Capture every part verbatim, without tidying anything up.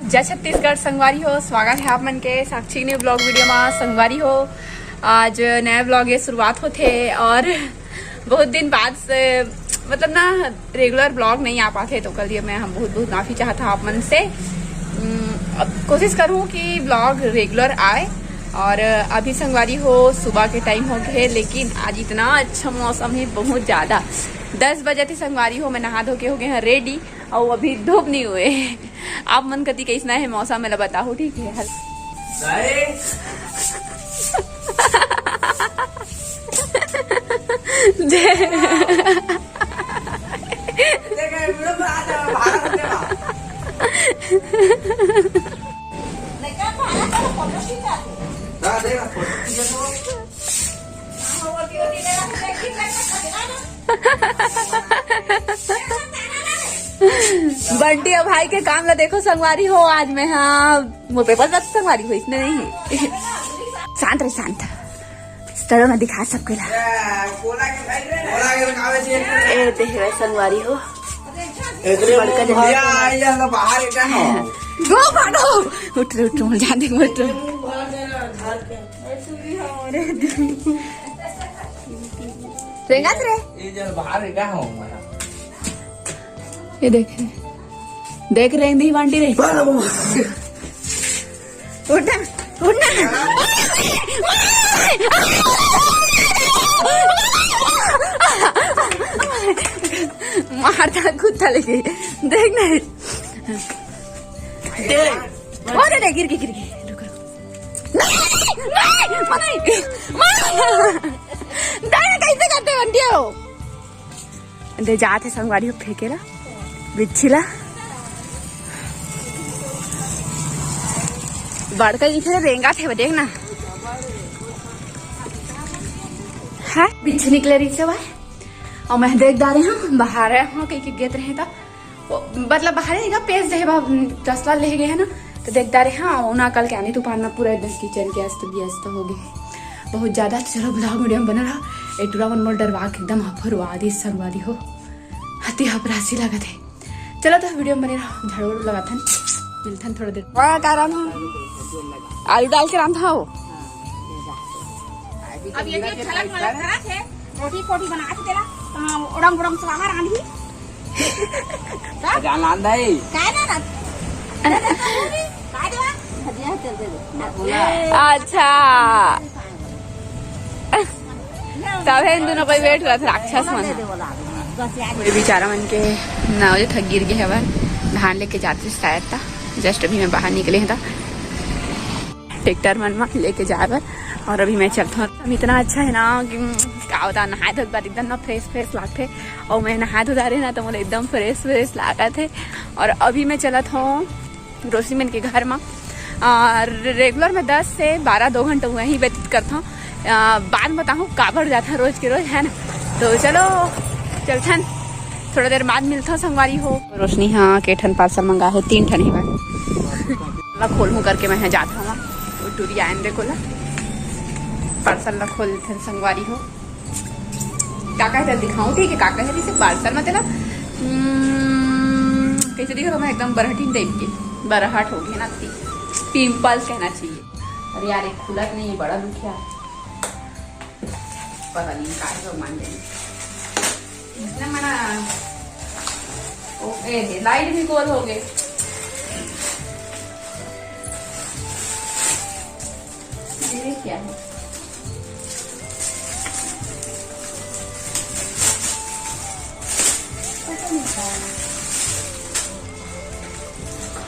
जय छत्तीसगढ़ संगवारी हो, स्वागत है आप मन के साक्षी न्यू ब्लॉग वीडियो में। संगवारी हो, आज नया ब्लॉग ये शुरुआत होथे और बहुत दिन बाद से, मतलब ना, रेगुलर ब्लॉग नहीं आ पाते, तो कल ये मैं हम बहुत बहुत माफी चाहता आप मन से। उम, अब कोशिश करूँ कि ब्लॉग रेगुलर आए। और अभी संगवारी हो, सुबह के टाइम हो गए, लेकिन आज इतना अच्छा मौसम है, बहुत ज्यादा। दस बजे थे संगवारी हो, मैं नहा धो के हो गए हैं रेडी, और अभी धूप नहीं हुए। आप मन कति कैसना है मौसम, मेला बताओ, ठीक है? हल- बंटी और भाई के काम ला देखो संगवारी हो, आज मैं, हाँ, मोर पेपर बस संगवारी हो, इसने नहीं। शांत रहे, शांत। चलो मैं दिखा सबके ला। ए ते है संगवारी हो। बड़का जन। बाहर का हो। दो भागो। उठ रे, उठ रे, जान दे, उठ रे। रेंगत रे। ये जल बाहर का हो। ये देख रे, देख रे, दी बांटी रे। उठना, उठना। मारता कुत्ता लेके, देख ना। अरे रे, गिर गई, गिर गई। रुक, रुक। नहीं, नहीं, नहीं, नहीं। कैसे करते बंटियो? दे जात हे संगवारी हो फेंकेला, बिच्छी ला। बड़का जी फेर रेंगा थे, देख ना। है, बिच्छी निकले रही से भाई। और मैं देख डारे हूँ, बाहर है, हाँ, कहीं के गेत रहे था। वो, मतलब, बाहर ही का पेज दे बा, तसला ले गए है ना, तो देख डारे, हाँ, ओना कल के आनी तूफान में पूरा एकदम किचन के अस्त व्यस्त हो गए। बहुत ज्यादा। चलो, ब्लॉग वीडियो में बने रहो। ए टूरा मन मोर डरवा के एकदम हफरवा दी संगवारी हो। हती हफरासी लगत है। चलो तो वीडियो में बने रहो, झाड़ू वाड़ू लगाथन, मिलथन थोड़ा देर। वाह, का रांधा? आलू डाल के रांधा हो। अब ये भी झलक मलक करा थे, रोटी पोटी बना के देला, तो उड़ंग उड़ंग स्वाहा रांधी। जान लान दाई। काय ना ना? काय देवा? भजिया चल दे दे। अच्छा। तब है इन दोनों कोई वेट करत राक्षस मन। ये बेचारा मन के नाव जो था गिर गए हवन, धान लेके जाते शायद था। जस्ट अभी मैं बाहर निकले था ट्रैक्टर मन में लेके जाए बर। और अभी मैं चलता हूँ। हम इतना अच्छा है ना कि, हम्म, का होता, नहाए धोए के बाद एकदम ना फ्रेश फ्रेश लागथे। और मैं नहाए धो डारे ना, तो मोला एकदम फ्रेश फ्रेश लागत है। और अभी मैं चलत हूँ रोशनी मन के घर में। और रेगुलर में दस से बारह, दो घंटा वहीं व्यतीत करता हूँ। अ, बाद में बताहूँ काबर जाता रोज के रोज, है ना। तो चलो चलथन, थोड़ा देर बाद मिलता हूँ संगवारी हो। रोशनी हाँ के ठन पार्सल मंगा है, तीन ठन ही बा। ला खोलहूँ करके मैं जात हूँ। वो टूरी आयन दे कोला पार्सल ला खोल थन संगवारी हो। का का है दिखाऊं, ठीक है, का का है जैसे पार्सल में तेला, हम्म, कैसे दिखा मैं एकदम बरहटीन टाइप के, बरहट हो गया ना, पिंपल्स कहना चाहिए। अरे यार, एक खुलत नहीं है, बड़ा दुखिया। पता नहीं का है, भगवान जाने। इतना मना, ओ, ए, लाइट भी गोल हो गए। ये क्या है?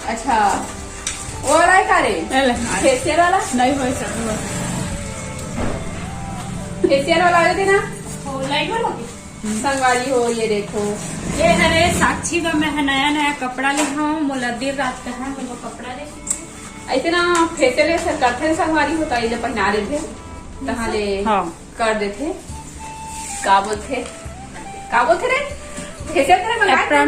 अच्छा, वो वाला है का रे? फेशियल वाला? नहीं हो सकता। फेशियल वाला आवे थे ना? हो, लाइट वाला? संगवारी हो, ये देखो। ये हरे साक्षी बा, मैं नया नया कपड़ा ले हूँ, मोला देर रात का है, मोला कपड़ा ले। ऐसे ना फेशियल से करथे संगवारी हो, तो ये पहना देथे, तहाँ ले हाँ। कर देथे। का बोलथे, का बोलथे रे? फेशियल करे मंगा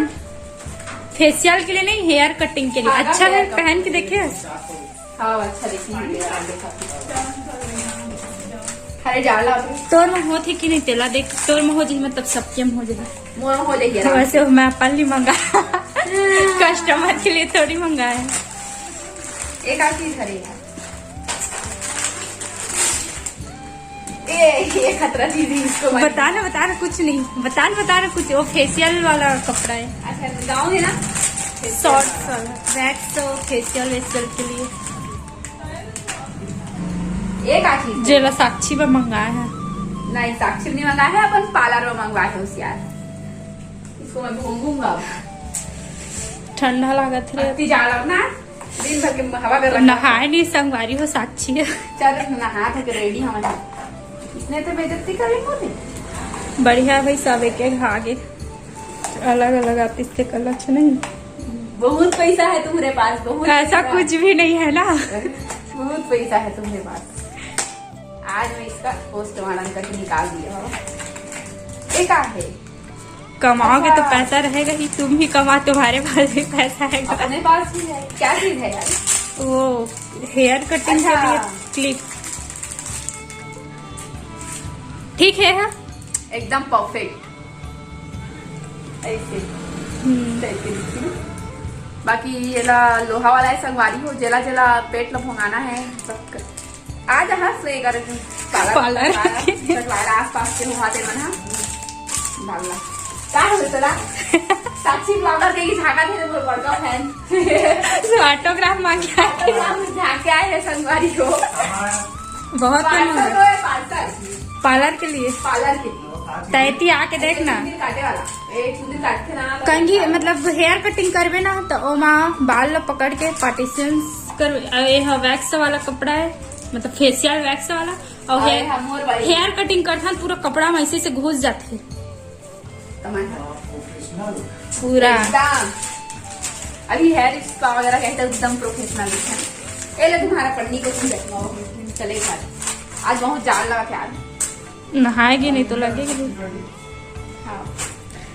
फेशियल के लिए नहीं, हेयर कटिंग के लिए। हाँ, अच्छा है, पहन के देखिए। हाँ, अच्छा देखी है, देखा। अरे, जाला अभी। तोर में होत है कि नहीं तेला देख, तोर में हो जाए, मतलब सबके में हो जाए। मोर हो जाए। तो वैसे मैं अपन लिए मंगा, कस्टमर के लिए थोड़ी मंगाया। एक आध चीज हरे यार। ए, ये खतरा चीज है, इसको मत बता ना, बता ना, कुछ नहीं। बता ना, बता ना कुछ। वो फेशियल वाला कपड़ा है। अच्छा, गाँव है ना? शॉर्ट्स वाला, वैक्स, तो फेशियल वेशियल के लिए। एक आध चीज है। जेला साक्षी बर मंगाए है। नहीं, साक्षी नहीं मंगाए है, अपन पार्लर में मंगवाए है होशियार। इसको मैं घूमूंगा। ठंडा लागत रे। अति जाला ना, दिन भर के हवा गर्म। नहाए नहीं संगवारी हो, साक्षी है। चल, नहा धो के रेडी हवन। इसने तो बेइज्जती कर ली मोदी। बढ़िया भाई, सब एक एक आगे अलग अलग आर्टिस्ट के कलर नहीं। बहुत पैसा है तुम्हारे पास, बहुत ऐसा पैसा। कुछ भी नहीं है ना। बहुत पैसा है तुम्हारे पास। आज मैं इसका पोस्टमार्टम करके निकाल दिया हूँ। ये का है? कमाओगे तो अच्छा। पैसा रहेगा ही, तुम ही कमा, तुम्हारे पास भी पैसा है। अपने पास भी है। क्या चीज है यार? वो हेयर कटिंग के अच्छा। लिए क्लिप। ठीक है, हाँ? एकदम परफेक्ट। ऐसे हम्म। टाइप के दिखती है। बाकी ये ला लोहा वाला है, संगवारी हो, जेला जेला पेट ला भोंगाना है, सब कर। आज हंस ले कर पार्लर पार्लर। कटवाए, कटवाए आसपास के हुआ थे मना। बांग्ला। का हो तोला? साक्षी ब्लॉगर के ही झाका थे, मोर बड़का फैन। ऑटोग्राफ मांग के आए। ऑटोग्राफ झाके आए हैं संगवारी हो। बहुत पार्सल मांगा। दो है, पार्सल। पार्लर के लिए। पार्लर के लिए। तैती आके देखना। चुंदी काटे वाला। ए, चुंदी काटथे ना। कंघी, मतलब हेयर कटिंग करबे ना, तो ओमा बाल ला पकड़ के पार्टीशन करबे। अ, ये हा वैक्स वाला कपड़ा है, मतलब फेशियल वैक्स वाला। और अरे हेयर, हाँ, मोर वाली। हेयर कटिंग करथन, पूरा कपड़ा में ऐसे से घुस जाथे। कमाल है। पूरा। एकदम। अभी हेयर स्पा वगैरह कहते हैं, एकदम प्रोफेशनल है। ये ले तुम्हारा पन्नी को तुम देखवाओ, चलेगा। आज बहुत जाड़ लगा था यार। नहाएगी नहीं तो लगेगी। हाँ।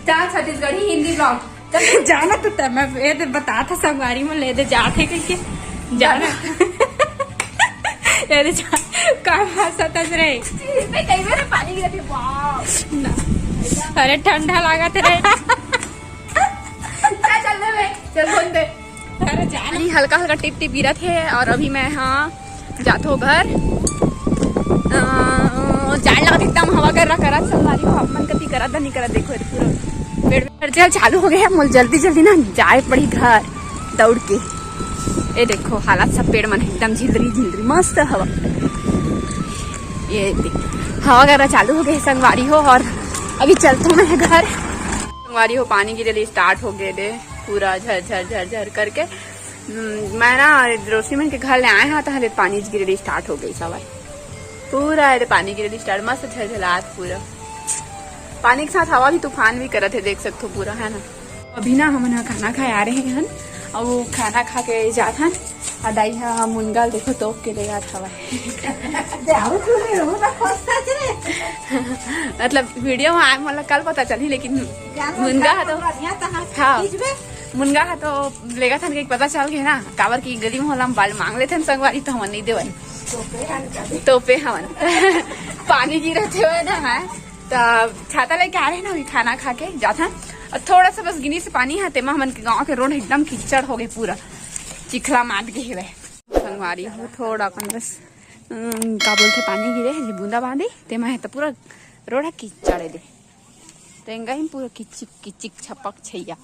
चार छत्तीसगढ़ी हिंदी ब्लॉग। जाना तो तब मैं ये दे बता था संगवारी में ले दे जाते कह के जाना। ये दे जा, का भाषा तज रे? इसमें कई बार पानी गिरा थे, वाह। ना। अरे ठंडा लागत रे। चल, चल दे बे, चल बोल दे। अरे जान। पानी हल्का हल्का टिप टिप गिरत हे और अभी मैं, हाँ, जात हो घर। अ, जाए लगत एकदम हवा कर रहा करत संगवारी हो, अपन कति करत नहीं करत, देखो ये पूरा पेड़ में जल चालू हो गया है। मोल जल्दी जल्दी ना जाए पड़ी घर दौड़ के। ये देखो हालत सब पेड़ मन एकदम झिलरी झिलरी मस्त हवा। ये देख, हवा कर रहा चालू हो गया है संगवारी हो और अभी चलता हूँ मैं घर। संगवारी हो पानी गिरे स्टार्ट हो गए दे। पूरा झर झर झर झर करके। हम्म, मैं ना रोशनी मन के घर ले आए हा, तहले पानी गिरे स्टार्ट हो गई सवार। पूरा है पानी गिरे स्टार्ट, मस्त झलझलात पूरा। पानी के साथ हवा भी, तूफान भी करत है, देख सकते हो पूरा, है ना। अभी ना हमन ह खाना खाए आ रहे हन, और वो खाना खा के जात हन। आ दाई हा मुनगा ल देखो तोप के ले जात हवा। मतलब वीडियो में आए मोला कल पता चली, लेकिन मुनगा हा तो, हाँ, मुनगा हा तो लेगत हन के पता चल गए ना, काबर की गली मोहल्ला में बाल मांग लेथन संगवारी, तो हमन नहीं देवन। तोपे हवन। पानी गिरत हे ना, है। त छाता लेके आ रहे ना, अभी खाना खा के जाथन। और थोड़ा सा बस गिनी से पानी है, तेमा हमन के गांव के रोड एकदम कीचड़ हो गए, पूरा चिखला मात गए हेवय। संगवारी हो, थोड़ा कन बस, अम, का बोलथे, पानी गिरे हे, बूंदा बांदी, तेमा है तो पूरा रोड है कीचड़ दे। तेंगा ही पूरा किचिक किचिक छपक छैया।